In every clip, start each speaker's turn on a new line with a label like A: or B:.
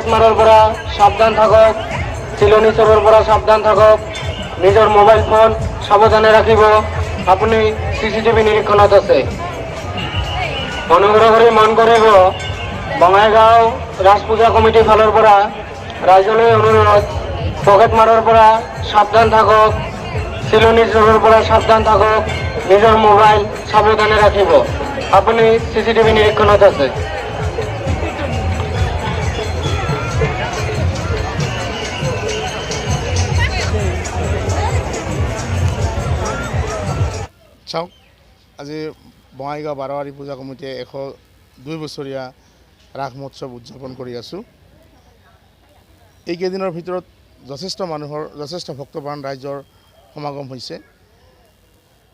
A: Pocket মাৰৰ পৰা সাৱধান থাকক, চিলনী চোৰৰ পৰা সাৱধান থাকক, নিজৰ মোবাইল ফোন সাৱধানে ৰাখিব। আপুনি চিচিটিভি নিৰীক্ষণত আছে। অনুগ্ৰহ কৰি মন কৰিব, বঙাইগাঁও ৰাস পূজা কমিটিৰ ফালৰ পৰা ৰাইজলৈ অনুৰোধ, পকেট মাৰৰ পৰা সাৱধান থাকক, চিলনী চোৰৰ পৰা সাৱধান থাকক, নিজৰ মোবাইল সাৱধানে ৰাখিব। আপুনি চিচিটিভি নিৰীক্ষণত আছে।
B: চাওক, আজি বঙাইগাঁও বাৰোৱাৰী পূজা কমিটিয়ে 102 বছৰীয়া ৰাস মহোৎসৱ উদযাপন কৰি আছোঁ। এইকেইদিনৰ ভিতৰত যথেষ্ট মানুহৰ, যথেষ্ট ভক্তপ্ৰাণ ৰাইজৰ সমাগম হৈছে।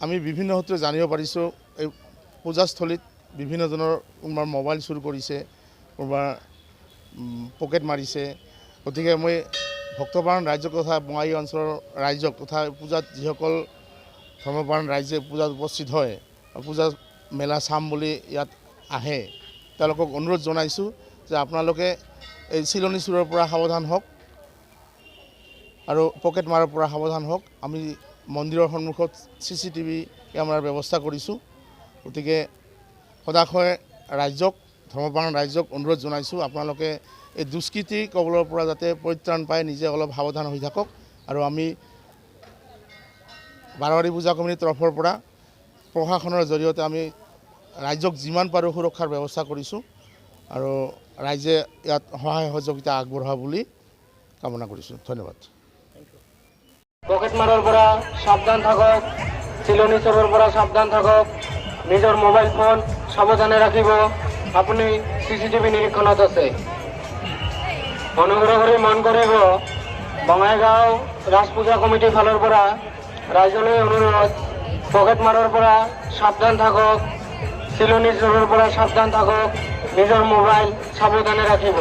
B: আমি বিভিন্ন সূত্ৰে জানিব পাৰিছোঁ, এই পূজাস্থলীত বিভিন্নজনৰ কোনোবা মোবাইল চুৰ কৰিছে, কোনোবা পকেট মাৰিছে। গতিকে মই ভক্তপ্ৰাণ ৰাইজৰ তথা বঙাইগাঁও অঞ্চলৰ ৰাইজক তথা পূজাত যিসকল ধৰ্মপ্ৰাণ ৰাইজে পূজাত উপস্থিত হয়, পূজা মেলা চাম বুলি ইয়াত আহে, তেওঁলোকক অনুৰোধ জনাইছোঁ যে আপোনালোকে এই চিলনী চোৰৰ পৰা সাৱধান হওক আৰু পকেট মাৰৰ পৰা সাৱধান হওক। আমি মন্দিৰৰ সন্মুখত চিচিটিভি কেমেৰাৰ ব্যৱস্থা কৰিছোঁ। গতিকে সদাশয় ৰাইজক, ধৰ্মপ্ৰাণ ৰাইজক অনুৰোধ জনাইছোঁ, আপোনালোকে এই দুষ্কৃতিৰ কবলৰ পৰা যাতে পৰিত্ৰাণ পাই নিজে অলপ সাৱধান হৈ থাকক। আৰু আমি বাৰোৱাৰী পূজা কমিটিৰ তৰফৰ পৰা প্ৰশাসনৰ জৰিয়তে আমি ৰাইজক যিমান পাৰোঁ সুৰক্ষাৰ ব্যৱস্থা কৰিছোঁ আৰু ৰাইজে ইয়াত সহায় সহযোগিতা আগবঢ়োৱা বুলি কামনা কৰিছোঁ। ধন্যবাদ।
A: পকেট মাৰৰ পৰা সাৱধান থাকক, চিলনী চোৰৰ পৰা সাৱধান থাকক, নিজৰ মোবাইল ফোন সাৱধানে ৰাখিব। আপুনি চিচিটিভি নিৰীক্ষণত আছে। অনুগ্ৰহ কৰি মন কৰিব, বঙাইগাঁও ৰাস পূজা কমিটিৰ ফালৰ পৰা ৰাইজলৈ অনুৰোধ, পকেট মাৰৰ পৰা সাৱধান থাকক, চিলনী চোৰৰ পৰা সাৱধান থাকক, নিজৰ মোবাইল সাৱধানে ৰাখিব।